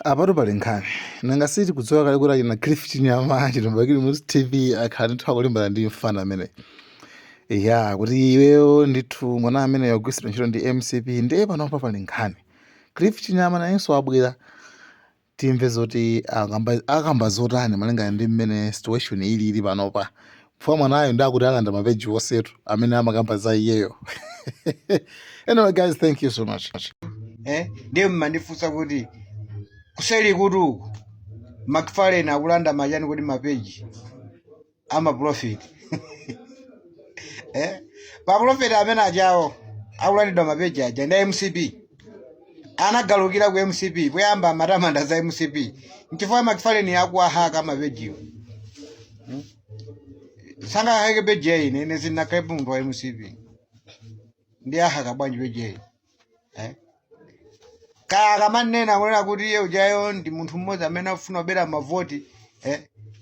Apatu pali nkhani. Nanga sitikudziwa kale kuti achina Cliff Chinyama, achina Bakili Muluzi TV akhala ndithu akulimbana ndi mfana amene. Ya, kuti iweyo ndithu mwana amene wagwiritsidwa ntchito ndi MCP ndiye panopa pali nkhani. Cliff Chinyama nayenso abwera timve zoti akamba zotani malingana ndi mmene situation ilili panopa. Chifukwa mwanayo ndi akuti alanda mapeji onsetu amene amakamba za iyeyo. Anyway guys, thank you so much. Ndiye mmandifunsa kuti kuseli kuti uku Macfarlane akulanda machani kuti mapeji amaprofeti maprofeti amene ajawo akulandidwa mapeji aja ndi MCP anagalukira ku MCP poyamba amatamanda za MCP nchifukwa Macfarlane akuwahaka mapejiwo. Sangahake peji ya ine, ine sindinakhalepo munthu wa MCP, ndi ahaka bwanji peji ya ine? Kaya akamanena kunena kuti iye ujayo ndi munthu mmodzi amene akufuna kubera mavoti.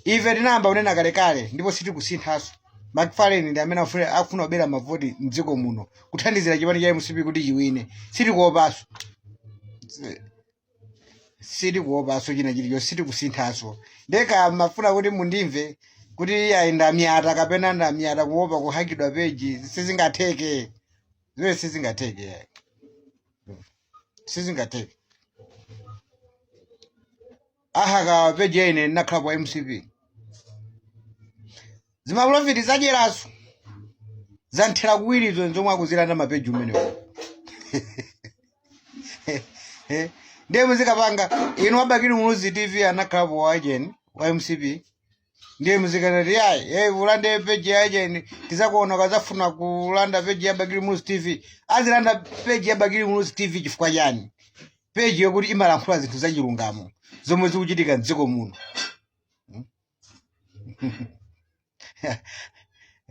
Ife tinayamba kunena kalekale ndipo sitikusinthanso. Macfarlane ndi amene akufuna kubera mavoti mdziko muno kuthandizira chipani cha MCP kuti chiwine. Sitikuopanso, sitikuopanso china chilichonse, sitikusinthanso. Ndeka mafuna kuti mundimve kuti ayi ndamyata kapena ndamyata kuopa kuhakidwa peji, sizingatheke zimene, sizingatheke yayi, sizingatheke. Ahaka peji ya ine ndinakhala kwa MCP? Zimaprofiti zadyerazo zanthera kuwirizo nzomwe akuzilanda mapeji umenewo. Ndiye muzikapanga inu wabakili Muluzi TV anakhalapo wa agent wa MCP, ndiye muzikanati yayi ulande peji ya agent, tizakuona ukazafuna kulanda peji ya Bakili Muluzi TV. Azilanda peji ya Bakili Muluzi TV chifukwa chani? Peji yokuti imalankhula zinthu zachilungamo zomwe zikuchitika mdziko muno.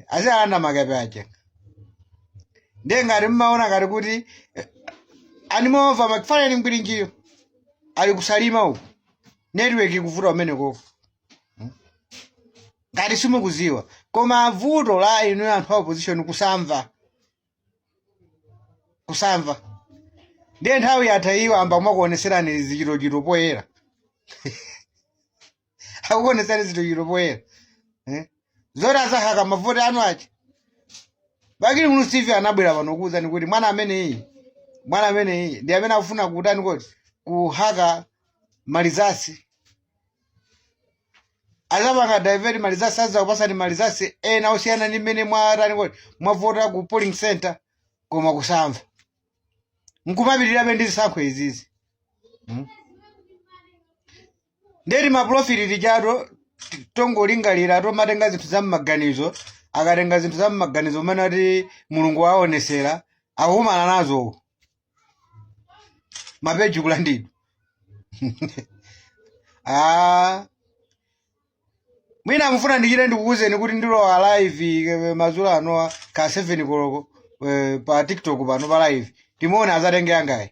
Azilanda makape aja. Ndiye ngati mmaona ngati kuti animova Macfarlane Ngwirinjiyo ali kusalima uku, network ikuvuta kumenekoko ngati simukuziwa. Koma vuto la inu anthu a opposition kusamva, kusamva. Ndiye nthawi yatha iyo amba kumakuoneserani zichitochito poyera, akukuonesani zichitochito poyera. Zoti azahaka mavoti anu aja, Bakili Muluzi TV anabwera pano kuwuzani kuti mwana ameneyi, mwana ameneyi ndi amene akufuna kutani koti kuhaka ma results, azapanga divert ma results, azakupasani ma results ena osiyana ndi mmene mwatani koti mwavota ku polling center. Koma kusamva nkumapitirirabe ndi zisankho izizi. Ndeti maprofiti tichato tongolingalira tomatenga zinthu za mmaganizo, akatenga zinthu za mmaganizo umene ati Mulungu waonesera akukumana nazo mapeji kulandidwa. Ah, mwina mufuna ndichite ndikukuuzeni kuti ndilowa live madzulo ano ka 7 koloko pa TikTok pano pa live, timuone azatenge yangayi.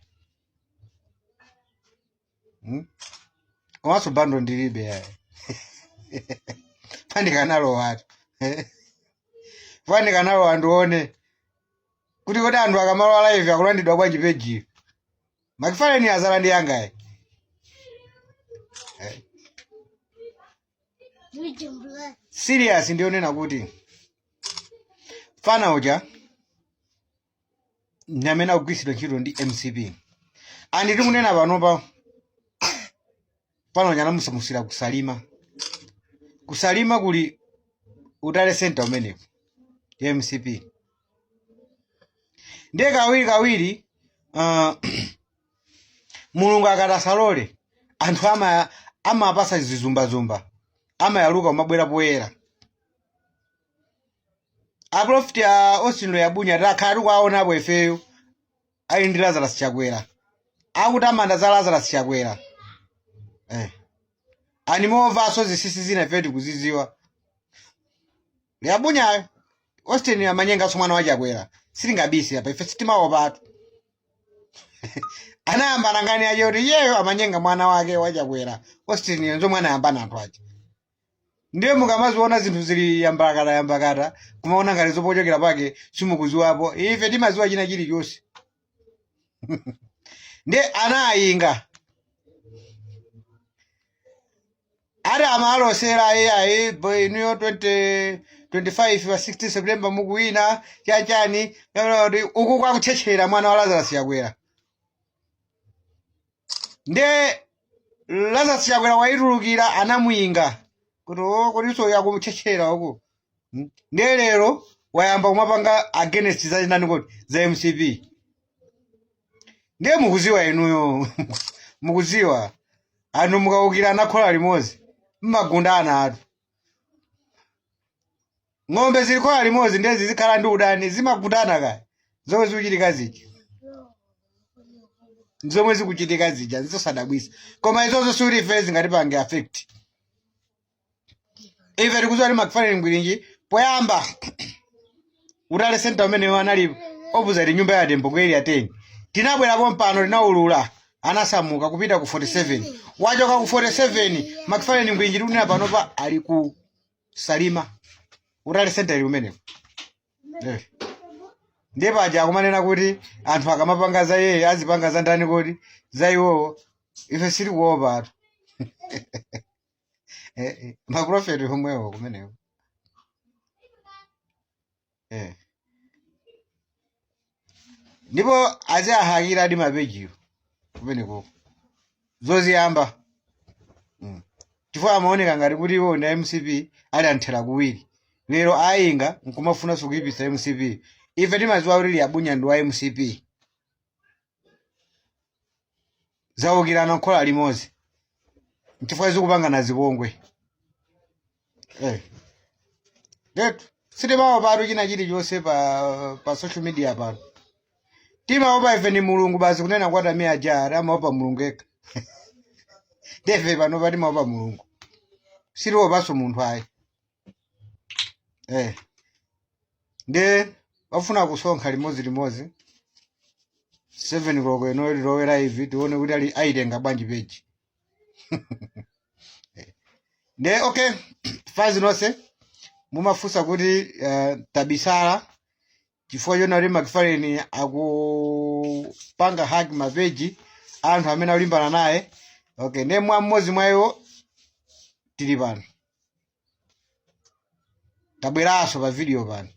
Komanso bundle ndilibe yayi, pandikanalowatu, pandikanalowa ndione kuti kodi anthu akamalowa live akulandidwa bwanji pejiyo. Macfarlane azala ndi yangayi. Serious ndionena kuti fana uja ndi amene akugwiritsidwa ntchito ndi MCP. And tikunena panopa pano anamusamusira kusalima. Kusalima kuli utale center umenepo ya MCP. Ndiye kawiri kawiri Mulungu akati asalole anthu amapasa zizumbazumba, amayaluka umabwera poyera. Aprofiti a Austin Liabunya takhala tikuwaonapo ifeyo ali ndi Lazarus Chakwera, akutamanda za Lazarus Chakwera. Animovaso zisisi zina ife tikuziziwa. Liabunyayo Austin amanyenganso mwana wa Chakwera, sitingabise apa, ife sitimaopatu. Anayambana ngani aje kuti iyeyo amanyenga mwana wake wa Chakwera Austin, nzomwe anayambana anthu aja. Ndiye mukamaziona zinthu zili yambakata yambakata, kumaona ngati zopochokera pake simukuziwapo, ife timaziwa china chilichonse. Ndiye anayinga Ati amalosera ayi ayi boy inuyo 2025 pa 16 September mukuwina chachani kuti uku kwakutchetchera mwana wa Lazarus Chakwera. Nde Lazarus Chakwera waitulukira anamuyinga kuti o kodiso yakumtchetchera uku. Nde lero wayamba kumapanga against za ndani kodi za MCP. Ndiye mukuziwa inuyo mukuziwa anthu mukawukirana khola limodzi mmagundana atu ng'ombe zili khola limodzi ndiye zizikhala ndi udani zimagundana kaya zomwe zikuchitika zija zomwe zikuchitika zija nzosadabwisa koma izozo sikuti ife zingatipange affect ife tikuziwa kuti Macfarlane Ngwirinji poyamba utale center umeneyo anali opposite nyumba ya Tembo ku area 10 tinabwerapo mpano tinaulula anasamuka kupita ku 47 wachoka ku 47 Macfarlane Ngwirinji tikunena panopa ali ku Salima utale center ili kumeneko Eh. Ndiye paja akumanena kuti anthu akamapanga za yeye azipanga za ndani kodi za iwowo ife sitikuopa atu maprofeti omwewo kumeneko eh. Ndipo aziahakira adi mapejiwo kumeneko zoziyamba Chifukwa amaoneka ngati kuti iwo ndi MCP ali anthera kuwiri lero ayinga nkumafunanso kuyipitsa MCP ife timaziwa kuti Liabunya ndi wa MCP zawukirana nkhola limodzi nchifukwa zikupangana zipongwe eh. Ndetu sitimaopatu china chilichonse pa social media pano timaopa ife ni mulungu basi kunena kwa Tamia Ja ati amaopa mulungu yekha ndefe panopa timaopa mulungu sitiopanso munthu ayi eh. Nde bafuna kusonkha limodzi limodzi 7 koloko ino lilowe live tione kuti ali ayitenga bwanji peji nde okay fazi nonse mumafunsa kuti tabisala chifukwa chona kuti Macfarlane akupanga hack mapeji anthu amene akulimbana naye okay nde mwa mmodzi mwa iwo tili pano tabweranso pa video pano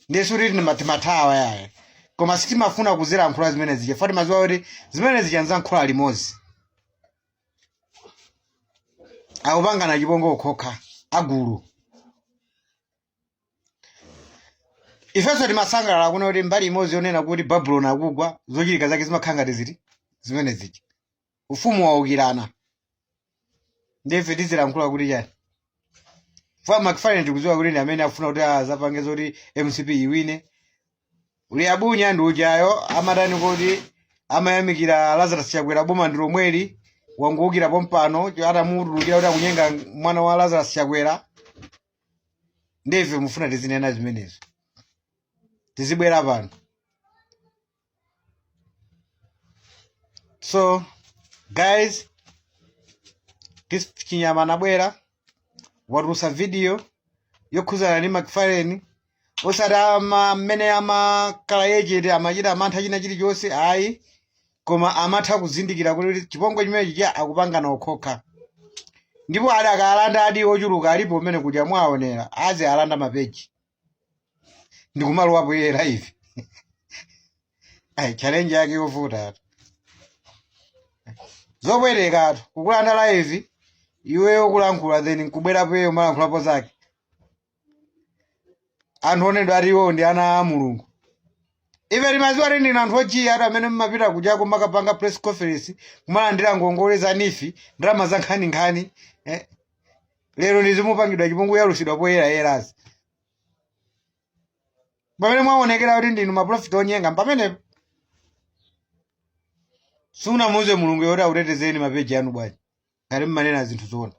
ndiye suti timathawa yaye koma sitimafuna kuzilankhula zimene zija chifukwa timadziwa kuti zimene zija nzankhola limodzi akupangana chipongwe okhokha agulu ifenso timasangalala kuona kuti mbali imodzi yonena kuti babuloni akugwa zochitika zake zimakhala ngati ziti zimene zija ufumu waukirana ndife tizilankhula kuti chani fa Macfarlane tikudziwa kuti ndi amene afuna kuti azapange zoti MCP iwine Liabunya ndi ujayo amatani kuti amayamikira Lazarus Chakwera boma ndi lomweli wanguwukira pompano atamutulukira kuti akunyenga mwana wa Lazarus Chakwera ndife mufuna tizinena zimenezo tizibwera pano so guys this chinyama anabwera watulusa video yokhuzana ndi Macfarlane osati ama mmene amakhala yechete amachita mantha china chilichonse ayi koma amatha kuzindikira kuti chipongwe chimenechi cha akupangana okhokha ndipo ali akalanda adi ochuluka alipo umene kuja mwaonera azi alanda mapeji ndikumalowapo iye live ayi challenge yake yovuta atu zobwereka atu kukulanda live iweyo kulankhula then nkubwerapo iye umalankhulapo zake anthu onedwa ati iwo ndi ana a mulungu ife timaziwa kuti ndinu anthu ojiya atu amene mumapita kujako makapanga press conference kumalandira ngongole za NEEF ndalama za nkhaninkhani eh. Lero ndizimupangidwa chipongwe yalusidwa poyerayerazi pamene mwaonekera kuti ndinu maprofiti onyenga pamenepo simunamuuze mulungu yoti akutetezeni mapeji anu bwanji ngati mmanena zinthu zoona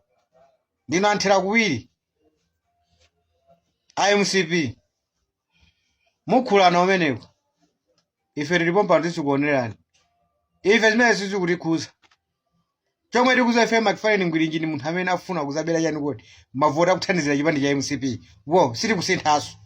ndinu anthera kuwiri a MCP mukhulana umeneko ife tilipo mpano tisikuonerani ife zimene sizikutikhuza chomwe tikuza ife Macfarlane Ngwirinji ndi munthu amene afuna kuzabera chani kodi mavoti akuthandizira chipani cha MCP wo sitikusinthaso.